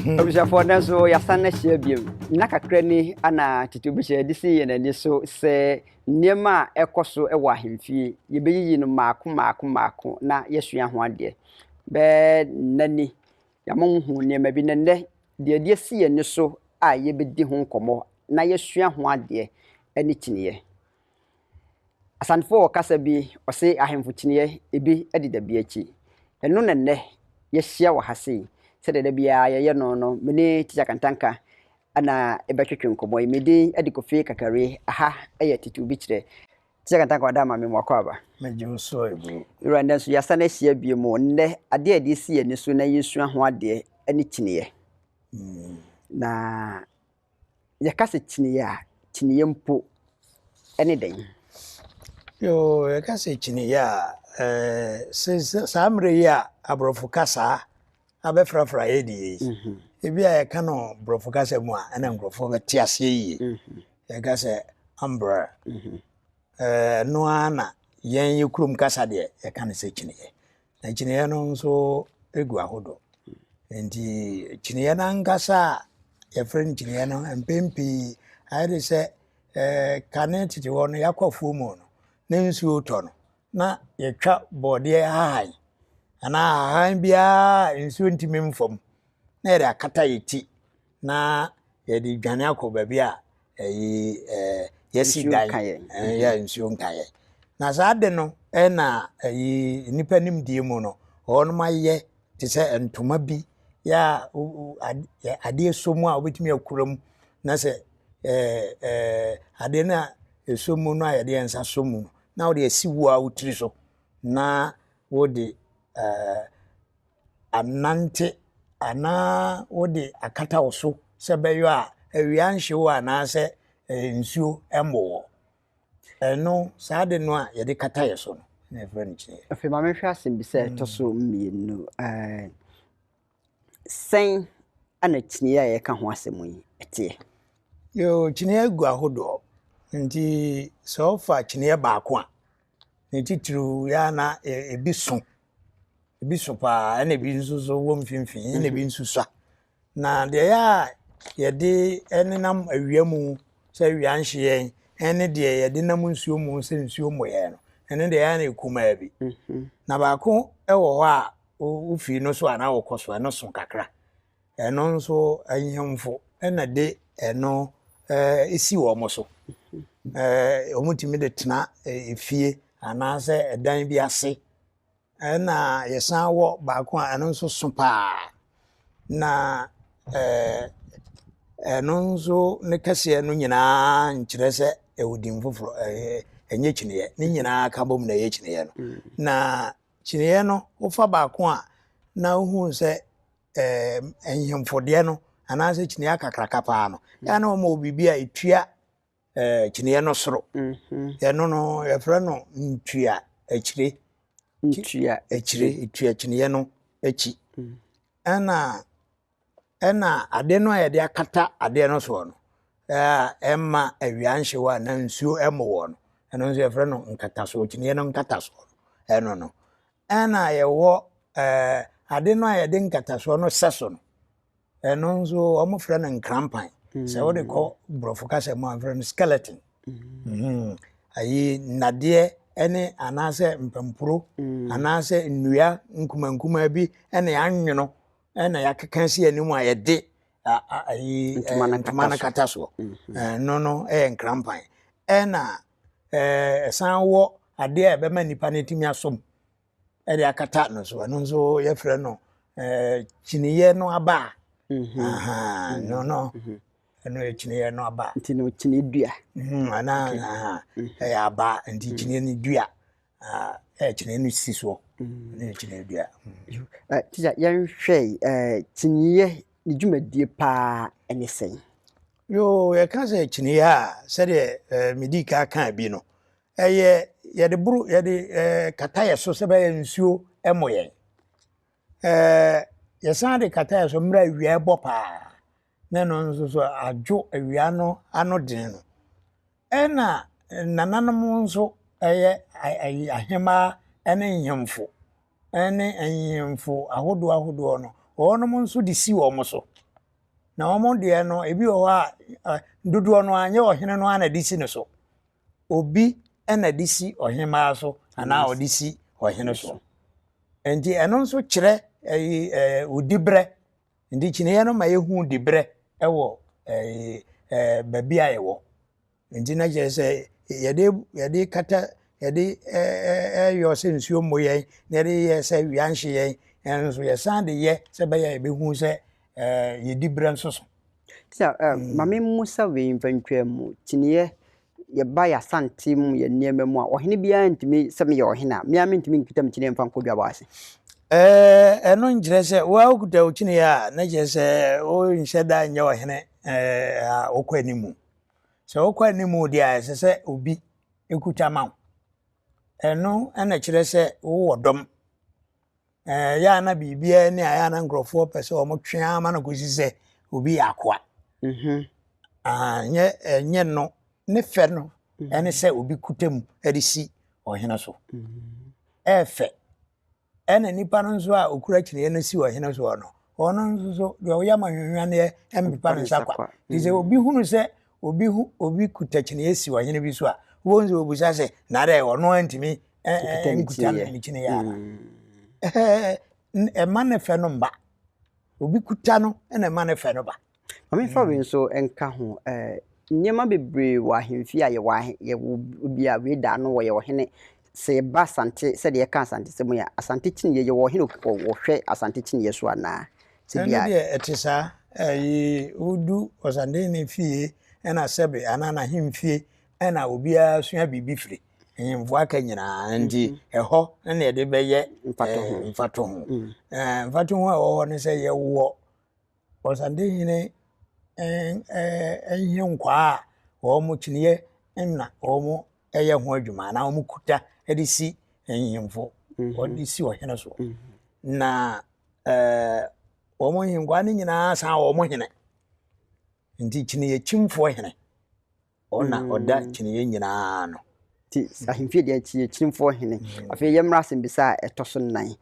Abusuafoɔ, no nso yɛasan ahyia biom. Nna kakra ni ana tete obi hyɛ de si yɛn ani so sɛ nneɛma a ɛkɔ so wɔ ahemfie, yɛbɛyiyi no mmaako mmaako mmaako na yɛasua ho adeɛ. Bɛɛ nna ni yɛama hu nneɛma bi, na nnɛ deɛ yɛde asi yɛn ani so a yɛbɛdi ho nkɔmmɔ na yɛasua ho adeɛ ne kyiniiɛ. Asantefoɔ wɔ kasa bi, ɔse ahemfo kyiniiɛ ebi deda bi akyi. Ɛno na nnɛ yɛahyia wɔ ha sei. Sɛdeɛ da biara yɛyɛ no, me ne Tikya Kantanka ana ɛbɛtwetwe nkɔmmɔ yi. Me din de Kofi Kakari. Aha yɛ Tete Obi Kyerɛ. Tikya Kantanka, wada ama me mu akɔ aba. Megye wo so, Ebu. Wura, nnɛ nso yɛasan ahyia bio mu. Nnɛ adeɛ a yɛde si yɛn ani so na yɛsua ho adeɛ ne kyiniiɛ. Na yɛka sɛ kyiniiɛ a, kyiniiɛ mpo ne dɛn? Yo, yɛka sɛ kyiniiɛ a, sɛ saa mmerɛ yi a aborɔfo kasa abɛfrafra yɛ deɛ yi, ebi a yɛka no borɔfo kasa mu a, ɛna nkurɔfoɔ bɛte aseɛ yie. Yɛka sɛ umbrella. Ɛno ara na yɛn yɛ kurom kasa deɛ yɛka no sɛ kyiniiɛ. Na kyiniiɛ no nso egu ahodoɔ. Nti kyiniiɛ no ankasa a yɛfrɛ no kyiniiɛ no, mpɛn pii ayɛ de sɛ kane tete hɔ no, yɛakɔ afuo mu no na nsuo tɔ no na yɛtwa bɔɔdeɛ hahan anaa hahan biara a nsuo ntumi mfam na yɛde akata yɛ ti na yɛde dwane akɔ baabi a ɛyi yɛsi nsuo dan nka yɛn. Yɛ nsuo nka yɛn. Na saa de no ɛna ɛyi nnipa nimdeɛ mu no wɔnom ayɛ te sɛ ntoma bi yɛ a adeɛ sɔ mu a wobɛtumi akura mu, na sɛ ɛɛ ɛɛ adeɛ no a ɛsɔ mu no a yɛde yɛn nsa sɔ mu no na wode asi wo a wo tiri so na wode anante anaa wode akata wo so sɛ ɛbɛyɛ a awia nhye wo anaasɛ nsuo mmɔ wo. Ɛno saa de no a yɛde kata yɛ so no na yɛfrɛ no kyiniiɛ. Afei ma mehwɛ asɛm bi sɛ ɛtɔ so mmienu. Sɛn ana kyiniiɛ a yɛka ho asɛm yi ɛteɛ? Yo, kyiniiɛ gu ahodoɔ, nti sɛ wofa kyiniiɛ baako a, ne titiriw yɛ a na ebi so, ebi so paa, ɛna ebi nso so wɔ mfimfini, ɛna ebi nso sua. Na deɛ ɛyɛ a yɛde nenam awia mu sɛ awia nhye yɛn, ɛne deɛ yɛde nam nsuo mu sɛ nsuo mmɔ yɛn no, ɛno deɛ ɛyɛ a na ɛkumaa bi. Na baako wɔ hɔ a wofii no so a na wokɔ so, ɛno so kakra. Ɛno nso ahemfo ɛna de ɛno esi wɔn so. Wɔtumi de tena efie anaasɛ ɛdan bi ase. Ɛna yɛsan wɔ baako a ɛno nso so paa. Na ɛno nso ne kɛseɛ no nyinaa nkyerɛ sɛ ɛwɔ din foforɔ, ɛnyɛ kyiniiɛ. Ne nyinaa ka bom na ɛyɛ kyiniiɛ no. Na kyiniiɛ no, wofa baako a na wohu sɛ nhemfo deɛ no anaasɛ kyiniiɛ akakraka paa no, ɛyɛ na wɔma wɔ biribi a ɛtua kyiniiɛ no soro. Ɛno no yɛfrɛ no ntua akyire. Ntua akyire, etua kyiniiɛ no akyi. Ɛna ade no a yɛde akata adeɛ no soɔ no a ɛmma awia nhye wo anaa nsuo mmɔ wɔ no, ɛno nso yɛfrɛ no nkatasoɔ, kyiniiɛ no nkatasoɔ no, ɛno no. Ɛna yɛwɔ ade no a yɛde nkatasoɔ no sɛ so no, ɛno nso wɔfrɛ no nkrampan. Sɛ wode kɔ borɔfo kasa mu a, wɔfrɛ no skeleton. Ayi nnadeɛ ne anaasɛ mpampuro anaasɛ nnua nkumaa bi ɛna yɛanwono ɛna yɛakeka si anim a yɛde ayi ntoma no ntoma no kata kata soɔ. Ɛno no yɛ nkrampan. Ɛna ɛsan wɔ adeɛ a ɛbɛma nipa no atumi asom ɛde akata no so. Ɛno nso yɛfrɛ no kyiniiɛ no aba. Aha, no, ɛno yɛ kyiniiɛ no aba. Nti no kyiniiɛ dua. Anaa aha, ɛyɛ aba, nti kyiniiɛ no dua a ɛyɛ kyiniiɛ no si soɔ. Ɛno yɛ kyiniiɛ dua. Tikya, yɛnhwɛ kyiniiɛ ne dwumadie paa ne sɛn? Yo, yɛka sɛ kyiniiɛ a, sɛdeɛ medii ka kaa bi no, ɛyɛ yɛde boro yɛde kata yɛ so sɛ ɛbɛyɛ nsuo mmɔ yɛn. Yɛsan de kata yɛ so mmerɛ a awia ɛbɔ paa na ɛno nso so adwo awia no ano den no. Ɛna nananom nso ɛyɛ ayi ahemmaa ne nhemfo ne nhemfo ahodoɔ ahodoɔ no, wɔnom nso de si wɔn so. Na wɔn deɛ no, ebi wɔ hɔ a, dodoɔ no ara nyɛ ɔhene no ara na ɛde si ne so. Obi na ɛde si ɔhemmaa so anaa ɔde si ɔhene so. Nti ɛno nso kyerɛ ɛyi ɛɛ odibrɛ. Nti kyiniiɛ no ma yɛhu dibrɛ ɛwɔ ɛyi ɛɛ baabi a yɛwɔ. Nti na kyerɛ sɛ yɛde yɛde kata yɛde ɛyɔ sɛ nsuo mmɔ yɛn na yɛde yɛ sɛ wia nhye yɛn ɛno nso yɛsan de yɛ sɛ ɛbɛyɛ a yɛbɛhu sɛ ɛɛ yɛdi berɛ nso so. Sɛ ɛ ma me mmusa wei mfa ntwa mu kyiniiɛ yɛba yɛ Asante mu yɛ nneɛma mu a ɔhene biara ntumi sɛ meyɛ ɔhene a mea mentumi nkita me kyiniiɛ mfa nkɔ dwabɔ ase. Ɛɛ ɛno nkyerɛ sɛ wo a wokuta wo kyiniiɛ a na kyerɛ sɛ wonhyɛ da nyɛ ɔhene ɛɛ a wokɔ anim. Sɛ wokɔ anim deɛ a, ɛsɛ sɛ obi kuta ma wo. Ɛno na ɛkyerɛ sɛ wowɔ dɔm. Ɛyɛ a na biribiara ni a ɛyɛ a na nkurɔfoɔ pɛ sɛ wɔtwe ara ma no kɔsi sɛ obi yɛ akoa. Mhm. Nyɛ ɛnyɛ no ne fɛ no ɛne sɛ obi kuta mu de si ɔhene so. Mhm. Ɛyɛ fɛ. Ɛna nipa no nso a okura kyiniiɛ no si ɔhene soɔ no, ɔno nso so deɛ ɔyɛ ama hwehwaneɛ mpepa ne nsa kwa. Nti sɛ obi hunu sɛ obi hu obi kuta kyiniiɛ si ɔhene bi so a, wobɛhu sɛ obisa sɛ na dɛ ɔno antumi nkuta ne kyiniiɛ ana? Ɛma ne fɛ no mba. Obi kuta no na ɛma ne fɛ no ba. Ma memfa wei nso nka ho. Nneɛma bebree wɔ ahemfie a yɛwɔ ahe yɛwɔ obi a wei da ano wɔyɛ ɔhene. Sɛ yɛba Asante sɛdeɛ yɛka Asantesɛm yi a, Asante kyiniiɛ yɛwɔ ɔhene ɔhwɛ Asante kyiniiɛ so anaa? Sɛ bi a. Ɛno deɛ ɛte saa. Ɛyi wodu Ɔsantehene fie ɛna sɛbe anaa n'ahemfie ɛna obiara sua biribi firi. Ahemfo aka nyinaa nti ɛhɔ na yɛde bɛyɛ mfatoho. Mfatoho. Mfatoho a ɛwɔ hɔ ne sɛ yɛwɔ Ɔsantehene nhenkwaa a wɔn kyiniiɛ na wɔyɛ ho adwuma anaa wɔkuta de si nhemfo, wɔde si ɔhene so. Na wɔn nhenkwaa no nyinaa san wɔn hene. Nti kyiniiɛ kyimfoɔ hene. Ɔna ɔda kyiniiɛ nyinaa ano. Nti ahemfie deɛ kyiniiɛ kyimfoɔ hene. Afei yɛmmra asɛmbisa a ɛtɔ so nnan.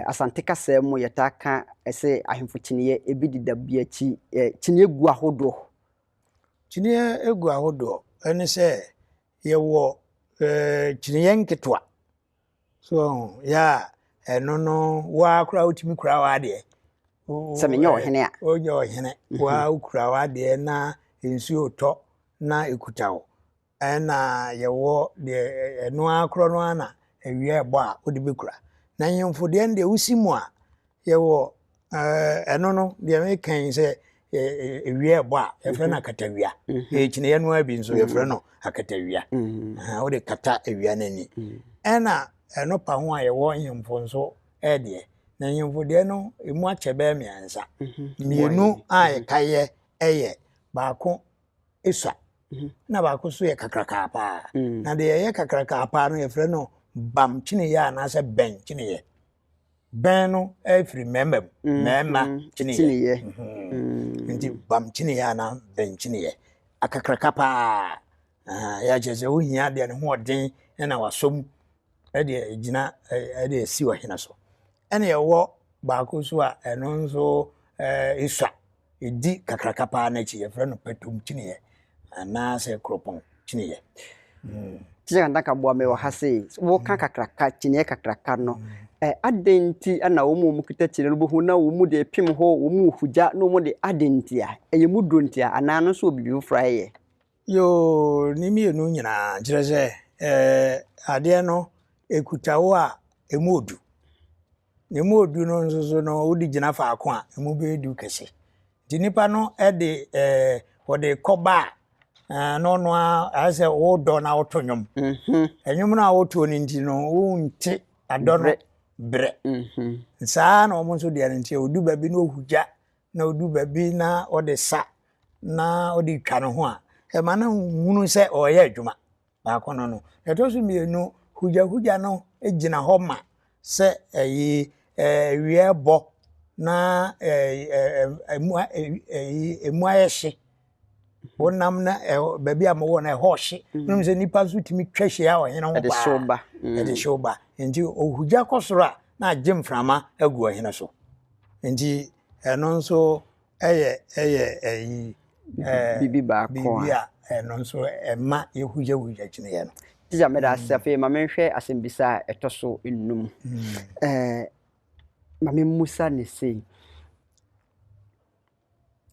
Asante kasa mu yɛtaa ka sɛ ahemfo kyiniiɛ ebi deda bi akyi. Kyiniiɛ gu ahodoɔ. Kyiniiɛ gu ahodoɔ ɛne sɛ yɛwɔ kyiniiɛ nketewa. So yɛ a ɛno no wo ara koraa wotumi kura w'adeɛ. Sɛ menyɛ ɔhene a. Wonyɛ ɔhene. Wo ara wokura w'adeɛ na nsuo retɔ na ɛkuta wo. Ɛna yɛwɔ deɛ ɛno ara korɔ no ara na awia ɛbɔ a wode bɛkura. Na nhemfo deɛ no deɛ wosi mu a yɛwɔ ɛno no deɛ meka yi sɛ ewia ɛbɔ a yɛfrɛ no akatawia. Ɛyɛ kyiniiɛ no ara bi nso yɛfrɛ no akatawia. Wode kata awia no ani. Ɛna ɛno pa ho a yɛwɔ nhemfo nso ɛdeɛ. Na nhemfo deɛ no emu akyɛ bɛyɛ mmiɛnsa. Mmienu a yɛka yɛ ɛyɛ baako esua na baako nso yɛ kakrakaa paa. Na deɛ ɛyɛ kakrakaa paa no yɛfrɛ no bam kyiniiɛ anaasɛ bɛn kyiniiɛ. Bɛn no firi mmarima mu, mmarima kyiniiɛ. Nti bam kyiniiɛ anaa bɛn kyiniiɛ. Akakraka paa. Yɛ kyerɛ sɛ wohia deɛ ne ho ɔden na wasɔ mu de gyina de asi ɔhene so. Ɛna yɛwɔ baako nso a ɛno nso esua. Ɛdi kakraka paa no akyi yɛfrɛ no patom kyiniiɛ anaasɛ kuropɔn kyiniiɛ. Kyerɛ Kantanka boa me wɔ ha sei. Woka kakraka, kyiniiɛ kakraka no, adɛn nti na wɔn a wɔkita kyiniiɛ no wobɛhu na wɔn de pem hɔ, wɔn rehugya na wɔn de adɛn nti a? Ɛyɛ mu duro nti a anaa ɛno nso wɔ biribi foforɔ a ɛyɛ? Yoo, ne mmienu nyinaa kyerɛ sɛ adeɛ no ɛkuta wo a ɛmu odu. Na ɛmu odu no nso so no wode gyina faako a ɛmu bɛyɛ du kɛse. Nti nipa no de wɔde kɔba a na ɔno ara ayɛ sɛ wodɔ na woto nnwom. Nnwom no a wotoɔ no nti no wonte adɔ no berɛ. Saa na wɔn nso deɛ no nti odu baabi na ohugya na odu baabi na ɔde sa na ɔde twa ne ho a ɛma no hunu sɛ ɔreyɛ adwuma. Baako no no. Ɛtɔ so mmienu, hugyahugya no gyina hɔ ma sɛ ɛyi awia bɔ na ɛmu ɛmu ayɛ hye. Wonam na baabi a mowɔ no ɛhɔ hye. Wonim sɛ nnipa nso tumi twa hyia ɔhene ho paa. Ɛde hyew ba. Nti ohugya kɔ soro a na agye mframa agu ɔhene so. Nti ɛno nso ɛyɛ ɛyɛ ɛyi ɛɛ Biribi baako biribi a. a ɛno nso ɛma yɛhugyahugya kyiniiɛ no. Tikya, meda ase. Afei ma menhwɛ asɛmbisa a ɛtɔ so nnum. Ma memmusa ne sei.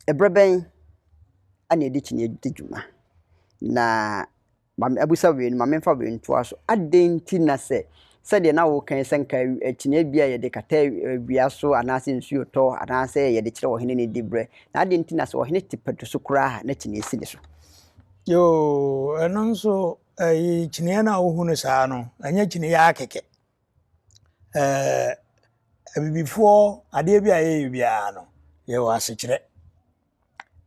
Ɛberɛ bɛn ana yɛde kyiniiɛ di dwuma? Na ma abusa wei no, ma memfa wei ntoa so. Adɛn nti na sɛ sɛdeɛ na woka yi sɛ nka kyiniiɛ bi a yɛde kata awia so anaasɛ nsuo tɔ anaasɛ yɛde kyerɛ ɔhene ne diberɛ, na adɛn nti na sɛ ɔhene te patu so koraa a na kyiniiɛ si ne so? Yoo, ɛno nso ɛyi kyiniiɛ no a wohu no saa no, ɛnyɛ kyiniiɛ ara kɛkɛ. Abibifoɔ adeɛ bi a yɛyɛ biara no, yɛwɔ asekyerɛ.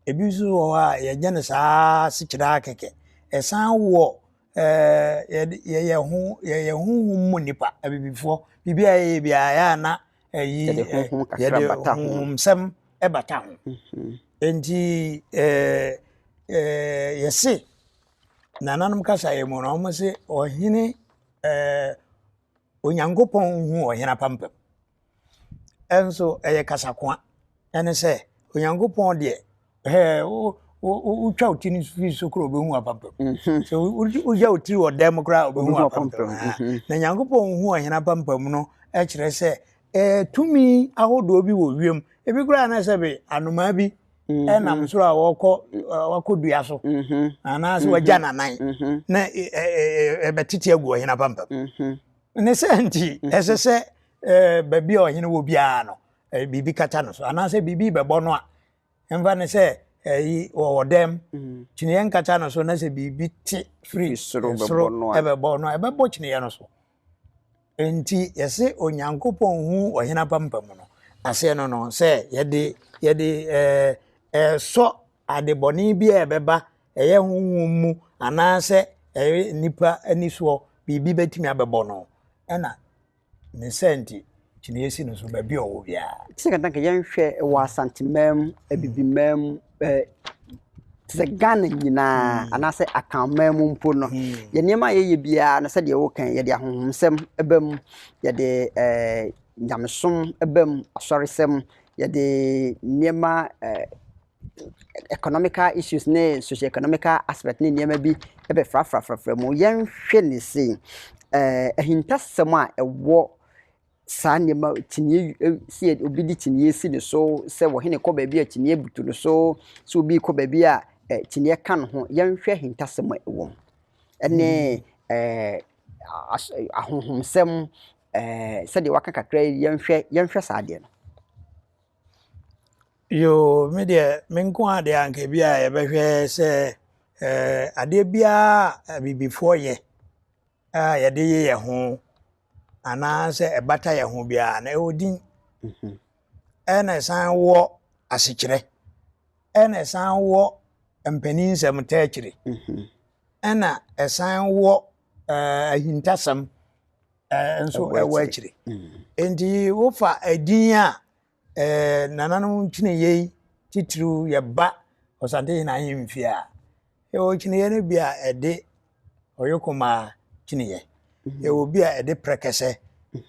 Ebi nso wɔ hɔ a yɛnyɛ no saa asekyerɛ ara kɛkɛ. Ɛsan wɔ yɛde yɛyɛ ho yɛyɛ honhom mu nnipa, abibifoɔ. Biribi a yɛyɛ biara ɛyɛ a na ɛyi Yɛde honhom kakra yɛde bata ho. Honhomsɛm bata ho. Nti yɛse nananom kasaeɛ mu no, wɔn se ɔhene Onyankopɔn hu ɔhene apampam. Ɛnso ɛyɛ kasakoa. Ɛne sɛ Onyankopɔn deɛ wo wo wotwa wo ti no firi so koraa, obɛhu apampam. Sɛ wogya wo tiri wɔ dan mu koraa, obɛhu Obɛhu apampam. apampam. Na Nyankopɔn hu ɔhene apampam no kyerɛ sɛ tumi ahodoɔ bi wɔ wiem. Ebi koraa na sɛ bi anomaa bi ɛnam soro a wɔkɔ wakɔ dua so anaasɛ wagya n'anan na ɛbɛtete agu ɔhene apampam. Ne sɛ nti ɛsɛ sɛ baabi a ɔhene wɔ biara no, biribi kata no so anaasɛ biribi bɛbɔ no a, mfa ne sɛ ɛyi wɔwɔ dɛm, kyiniiɛ nkata no so, na sɛ biribi te firi soro bɛbɔ soro no a. Ɛbɛbɔ no a, ɛbɛbɔ kyiniiɛ no so. Nti yɛse Onyankopɔn hu ɔhene apampam no aseɛ no sɛ yɛde ɛsɔ adebɔne bi a ɛbɛba, ɛyɛ honhom mu anaasɛ ɛyɛ nipa ani soɔ, biribi bɛtumi abɛbɔ no, ɛna ne sɛ nti kyiniiɛ si no so baabi a ɔwɔ biara. Sɛ kantanka yɛnhwɛ wɔ Asanteman mu, Abibiman mu, te sɛ Ghana nyinaa anaasɛ Akanman mu mpo no, yɛ nneɛma a yɛyɛ biara no, sɛdeɛ woka yi, yɛde ahonhomsɛm ba mu, yɛde nyamesom ba mu, asɔresɛm, yɛde nneɛma economical issues ne socio-economical aspect ne nneɛma bi bɛfrafrafrafra mu. Yɛnhwɛ ne sei, ahintasɛm a ɛwɔ saa nneɛma kyiniiɛ sɛ obi de kyiniiɛ si ne so, sɛ ɔhene kɔ baabi a kyiniiɛ butu no so, sɛ obi kɔ baabi a kyiniiɛ ka ne ho, yɛnhwɛ ahintasɛm a ɛwɔ mu ɛne ahonhomsɛm, sɛdeɛ waka kakra yi, yɛnhwɛ saa adeɛ no. Yoo, me deɛ me nko ara deɛ, anka bi a yɛbɛhwɛ sɛ adeɛ biara a abibifoɔ yɛ a yɛde yɛ yɛn ho anaasɛ ɛbata yɛn ho biara no, ɛwɔ din. Ɛna ɛsan wɔ asekyerɛ, ɛna ɛsan wɔ mpanin nsɛm taa akyire, ɛna ɛsan wɔ ahintasɛm nso ɛwɔ ɛwɔ akyire. Akyire. Nti wofa ɛdin a nananom kyiniiɛ yi titiriw yɛba Ɔsantehene ahemfie a, yɛwɔ kyiniiɛ no bi a ɛde ɔyokomaa kyiniiɛ, yɛwɔ bi a ɛde prɛkɛsɛ,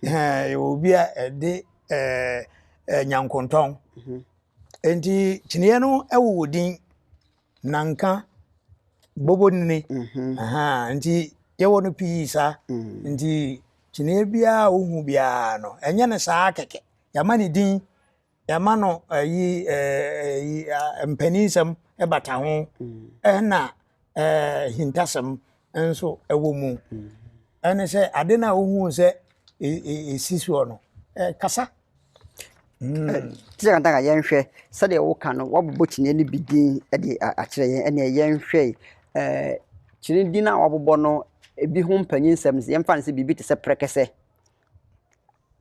yɛwɔ bi a ɛde ɛɛ ɛɛ nyankontɔn. Nti kyiniiɛ no ɛwowɔ din nanka bobonini. Nti yɛwɔ no pii saa. Nti kyiniiɛ biara a wohu biara no, ɛnyɛ no saa kɛkɛ. Yɛama ne din, yɛama no ayi ɛyi mpaninsɛm ɛbata ho, ɛna hintasɛm nso ɛwɔ mu. Ɛne sɛ ade no a wohu sɛ ɛsi soɔ no, ɛkasa. Te sɛ kantanka yɛnhwɛ sɛdeɛ woka no, woabobɔ kyiniiɛ no bi din de akyerɛ yɛn. Ɛneɛ yɛnhwɛ yi, kyiniiɛ din a woabobɔ no, ebi ho mpanyinsɛm, yɛmfa no sɛ biribi te sɛ prɛkɛsɛ.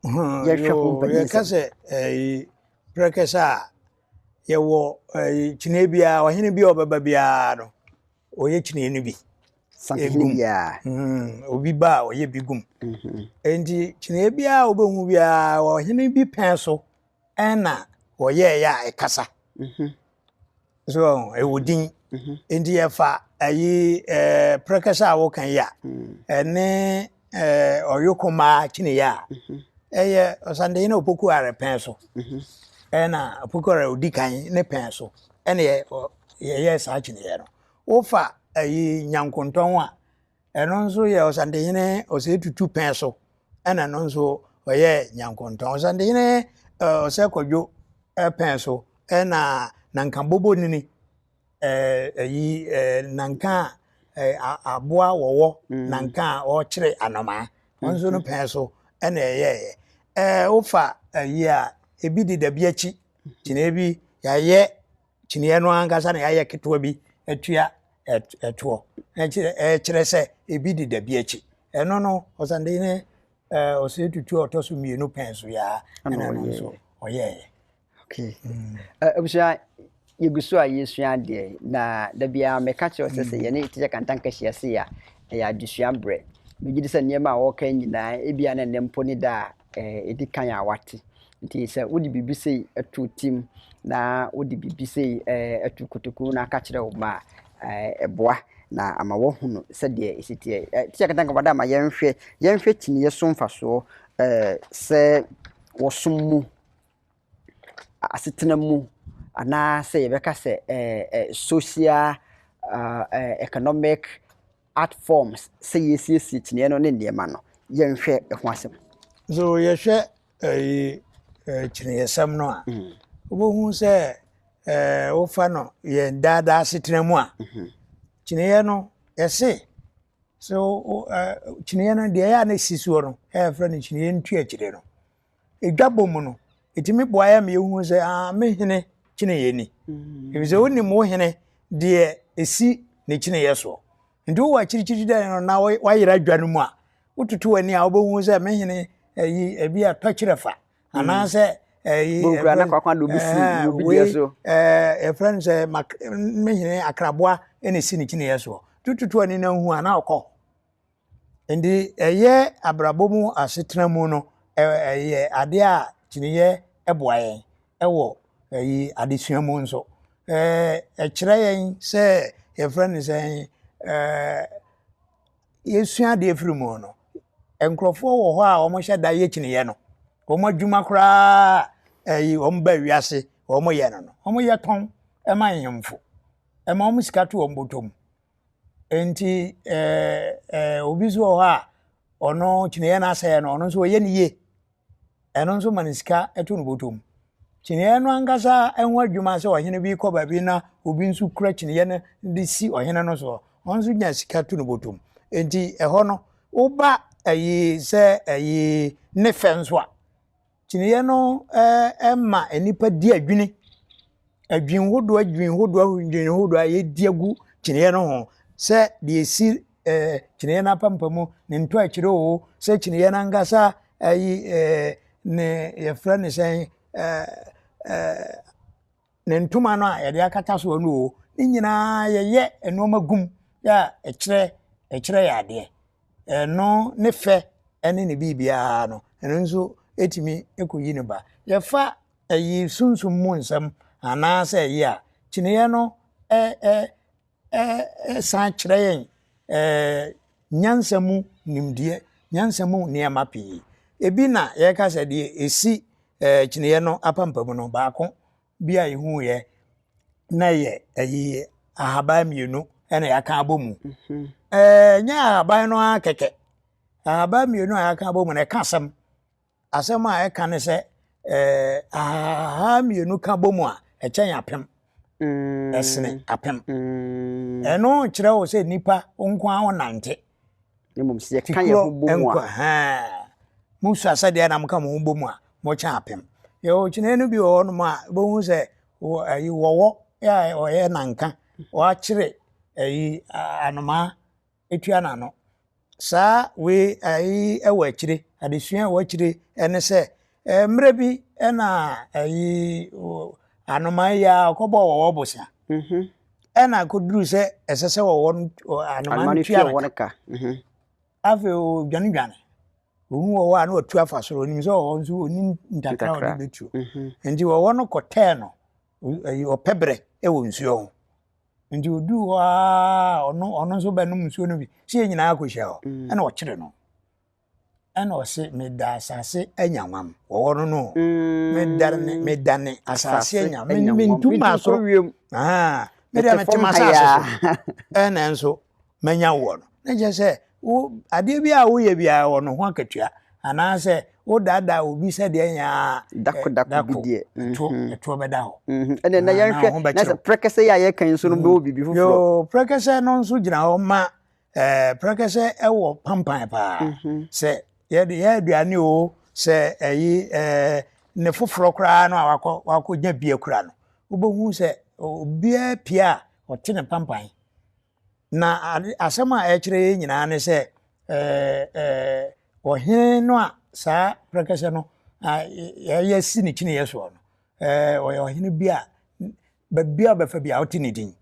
Yɛhwɛ ho mpanyinsɛm. Yɛka sɛ ɛyi prɛkɛsɛ a, yɛwɔ ɛyi kyiniiɛ biara, ɔhene bi a ɔbɛba biara no, ɔyɛ kyiniiɛ no bi. Santehene Egum. biara. Obi ba a, ɔyɛ bi gum. Nti kyiniiɛ biara a wobɛhu biara, ɔhene bi pɛn so ɛna wɔyɛɛyɛ a ɛkasa. So ɛwɔ din. Nti yɛfa ayi prɛkɛsɛ a woka yi a, ɛne ɔyokomaa kyiniiɛ a, ɛyɛ Ɔsantehene Opoku Are pɛn so. Ɛna Opoku Ware a ɔdi kan ne pɛn so ɛna yɛ yɛyɛɛ saa kyiniiɛ no. Wofa ayi Nyankontɔn a, ɛno nso yɛ Ɔsantehene Osei Tutu pɛn so ɛna ɛno nso ɔyɛɛ Nyankontɔn. Ɔsantehene Osei Kwadwo pɛn so ɛna Nanka Bobonini ɛyi nanka a aboa wɔwɔ mm. nanka a ɔrekyere anomaa ɔno nso no mm-hmm. pɛn so ɛna ɛyɛɛyɛ ɛɛ wofa ɛyi a ebi de dabi akyi mm-hmm. kyiniiɛ bi yɛayɛ kyiniiɛ no ankasa na yɛayɛ ketewa bi atua ɛtoɔ ɛkyerɛ ɛkyerɛ sɛ ebi de dabi akyi ɛno no ɔsande ne ɛɛ ɔsɛ tutu a ɔtɔ so mmienu pɛn so yaa ɛna ɛno nso ɔyɛɛyɛ. Okay. Mm. Abusua, yɛgu so a yɛsua adeɛ na da biara meka kyerɛ sɛ sɛ mm. yɛne tikya Kantanka hyia sei a ɛyɛ adesua berɛ. Megye di sɛ nneɛma a wɔka nyinaa ebia na ɛnɛ mpo ne da a ɛdi kan a wate. Nti sɛ wode biribi sei to tim na wode biribi sei to kotoku na aka kyerɛ wo mma a ɛboa na ama wɔahunu sɛdeɛ ɛsi teɛ. Tikya Kantanka wada ama yɛnhwɛ yɛnhwɛ kyiniiɛ so mfasoɔ sɛ wɔsom mu asetena mu anaasɛ yɛbɛka sɛ social, economic art forms sɛ yɛsiesie kyiniiɛ no ne nneɛma no, yɛnhwɛ ɛho asɛm. So yɛhwɛ ɛyi kyiniiɛsɛm no a, mm. wobɛhu sɛ wofa no yɛn daadaa asetena mu a, mm-hmm. kyiniiɛ no yɛse so kyiniiɛ no deɛ ɛyɛ a na ɛsi soɔ no ɛyɛ frɛ no kyiniiɛ ntuakyire no. Edwabɔ mu no, ɛtumi boa yɛn ma yɛhu sɛ ah, me hene kyeneeɛ ni. Mm. Ɛfiri sɛ wonim wo hene deɛ ɛsi ne kyeneeɛ soɔ. Nti wowɔ akyirikyiri dɛ no na woayera dwa no mu a, wototo w'ani a wobɛhu sɛ me hene ayi ebi a tɔkyerɛ fa mm. anaasɛ ɛyi ɛfrɛ no sɛ me hene akraboa ɛna ɛsi ne kyeneeɛ soɔ. Tututu w'ani na hu a na ɔkɔ. Nti ɛyɛ abrabɔ mu asetena mu no, ɛyɛ adeɛ a kyiniiɛ boa yɛn wɔ ɛyi adesua mu nso. Ɛkyerɛ yɛn sɛ yɛfrɛ no sɛn yɛsua adeɛ firi mu no, nkurɔfoɔ wɔ hɔ a wɔhyɛ da yɛ kyiniiɛ no. Wɔn adwuma koraa ɛyi wɔn ba wiase wɔyɛ no no, wɔyɛ tɔn ma ahemfo, ɛma wɔn sika to wɔn bɔtɔ mu. Nti ɛɛ obi nso wɔ hɔ a ɔno kyiniiɛ no asɛe no ɔno nso ɔyɛ no yie. Ɛno nso ma no sika to ne bɔtɔ mu. Kyiniiɛ no ankasa ho adwuma sɛ ɔhene bi kɔ baabi na obi nso kura kyiniiɛ no de si ɔhene no soɔ, ɔno nso nya sika to ne bɔtɔ mu. Nti ɛhɔ no woba ayi sɛ ayi ne fɛ nso a, Kyiniiɛ no ma nnipa di adwini. Adwini hodoɔ adwini hodoɔ adwini hodoɔ a yɛdi agu kyiniiɛ no ho sɛ deɛ ɛsi kyiniiɛ no apampam, ne ntɔ akyire oo, sɛ kyiniiɛ no ankasa ayi ne yɛfrɛ no sɛn ne ntoma no a yɛde akata soɔ no oo, ne nyinaa yɛyɛ nneɛma gum a ɛkyerɛ ɛkyerɛ yɛ adeɛ. Ɛno ne fɛ ne ne biribiara no, ɛno nso ɛtumi kɔyi no ba. Yɛfa ɛyi sunsum mu nsɛm anaasɛ ɛyi a, kyiniiɛ no ɛ ɛ ɛ san kyerɛ yɛn ɛɛ nyansa mu nimdeɛ, nyansa mu nneɛma pii. Ebi na yɛka sɛ deɛ ɛsi ɛɛ kyiniiɛ no apampam no, baako bi a yɛhuiɛ na ɛyɛ ɛyi ahaban mmienu ɛna yɛaka abɔ mu. Mhm. Ɛɛ nyɛ ahaban no ara kɛkɛ. Ahaban mmienu a yɛaka abɔ mu no ɛka asɛm. Asɛm a ɛka ne sɛ ɛɛ ahahan mmienu ka bɔ mu a ɛkyɛn apem. Mm. Ɛsene apem. Mm. Ɛno kyerɛ wo sɛ nipa nko ara wonante. Mmom sɛ yɛka yɛn ho bɔ mu a. Musua sɛdeɛ na moka mo ho bɔ mu a mokyɛn apem. Yɛwɔ kyinɛ no bi wɔ hɔnom a wobɛhu sɛ ɛyi wɔwɔ a ɔyɛ nanka wɔakyere ɛyi anomaa etua n'ano. Saa wei ɛyi ɛwɔ akyire adesua ɛwɔ akyire ɛne sɛ mmerɛ bi ɛna ɛyi anomaa yi a ɔkɔbɔ wɔwɔ bosea mhm. ɛna akɔduru sɛ ɛsɛ sɛ wɔwɔ anomaa no tua no ka mhm. afei ɔdwanedwane ohu wɔwɔ a na watu afa soro onim sɛ wɔwɔ nso onim ntakra a ɔde bɛtuo mhm. nti wɔwɔ no kɔtɛɛ no ɛyi ɔpɛ berɛ ɛwɔ nsuo ho nti oduu hɔ aa ɔno ɔno nso bɛnom nsuo no bi sɛ yɛn nyinaa akɔhyia hɔ mm. ɛna ɔkyere no. Ɛna ɔse meda asase anyanwam wɔwɔ no no medane medane asase anya mentu maa soro medeɛ mete m'asase so ɛna nso manya woɔ no na kyerɛ sɛ wo adeɛ bi a woyɛ biara wɔ no ho akatua anaasɛ wodaadaa obi sɛdeɛ nyaa dako dako bi deɛ ɛtoɔ ɛtoɔ bɛda hɔ ɛnna na yɛnhwɛ na sɛ prɛkɛsɛ yi a yɛka yi nso no bɛwɔ biribi foforɔ yoo prɛkɛsɛ no nso gyina hɔ ma Ɛɛ prɛkɛsɛ wɔ pampan paa. Mhm. Sɛ yɛde yɛ aduane o, sɛ ɛyi ɛɛ ne foforɔ koraa no a wakɔ wakɔ nya bi akura no, wobɛhu sɛ obiara pie a ɔte ne pampan. Na ade asɛm a ɛkyerɛ yɛn nyinaa ne sɛ ɛɛ ɛɛ ɔhene no a saa prɛkɛsɛ no a yɛyɛ si ne kyiniiɛ soɔ no, ɛɛ ɔyɛ ɔhene bi a baabi a ɔbɛfa bi a ɔte ne din.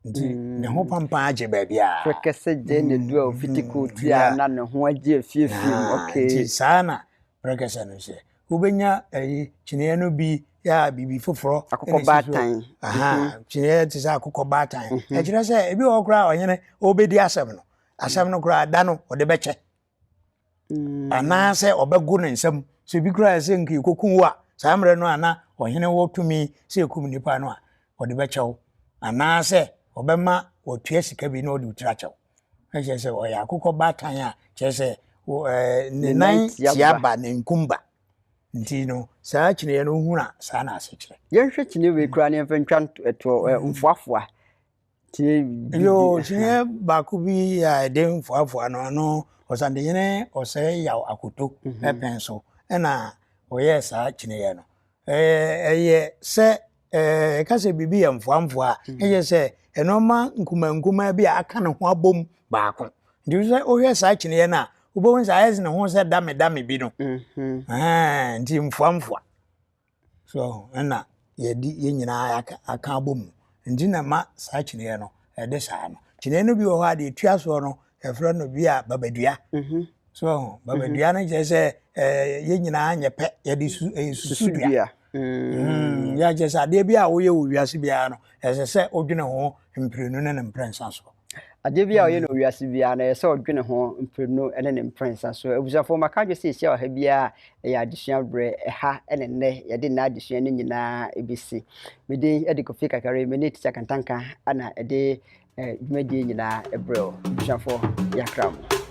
Nti ne ho pampan agye baabiara. Prɛkɛsɛ gye ne du a ofiti kooti a na ne ho agye afiefie mu. Okay. Nti saa na prɛkɛsɛ no hyɛ. Wobɛnya ɛyi kyiniiɛ no bi yɛ a biribi foforɔ. Akokɔ baatan. Aha kyiniiɛ te sɛ akokɔ baatan. Ɛkyerɛ sɛ ebi wɔ hɔ koraa ɔhene ɔbɛdi asɛm no. Asɛm no koraa da no ɔde bɛkyɛ. Mm. Anaasɛ ɔbɛgo ne nsam. Sɛ bi koraa sɛ nka yɛkɔkum wo a, saa mmerɛ no a na ɔhene wɔ tumi sɛ ɛkum nnipa no a, ɔde bɛkyɛ wo. Anaasɛ ɔbɛma wɔtua sika bi na ɔde wo tiri akyɛ wo. Ɛkyerɛ sɛ ɔyɛ akokɔ baatan a kyerɛ sɛ ne nan tia ba ne nkum ba. Nti no saa kyiniiɛ no wohunu a saa na ase kyerɛ. Yɛnhwɛ kyiniiɛ wei koraa na yɛmfa ntwa toɔ mfoafoa. Yoo, kyiniiɛ baako bi a ɛde mfoafoa no, ɛno Ɔsantehene Ɔsɛe Yaw Akoto mhm. pɛn so ɛna ɔyɛɛ saa kyiniiɛ no. Ɛyɛ sɛ ɛka sɛ biribi yɛ mfoamfoa a, mhm. ɛyɛ sɛ nneɛma nkumankumaa bi a aka ne ho abom baako. Nti sɛ wohwɛ saa kyiniiɛ no a, wobɛhu sɛ ayɛ ne ho sɛ dame dame bi no. Mhm. Nti mfoamfoa. So ɛna yɛde yɛn nyinaa aka aka abɔ mu. Nti na ma saa kyiniiɛ no ɛde saa no. Kyiniiɛ no bi wɔ hɔ a deɛ ɛtua soɔ no yɛfrɛ no bi a babadua. Mhm. So mhm. babadua no kyerɛ sɛ ɛɛ yɛn nyinaa nyɛ pɛ yɛde su ɛyɛ susudua. Mm. Yɛ kyerɛ sɛ adeɛ bi a woyɛ wɔ wiase biara no ɛsɛ sɛ wodwene ho mprenu ne ne mprɛnsa so. Adeɛ bi a ɔyɛ no wɔ wiase biara no, ɛyɛ sɛ ɔdwene ho mprenu ne ne mprɛnsa so. Abusuafoɔ, maka adwene sɛ yɛhyia wɔ ha biara a, ɛyɛ adesua berɛ. Ɛha ne nnɛ yɛde nnɛ adesua no nyinaa bɛsi. Me din de Kofi Kakari, me ne Tikya Kantanka na ɛde dwumadie nyinaa brɛ wo. Abusuafoɔ, yɛakra mo.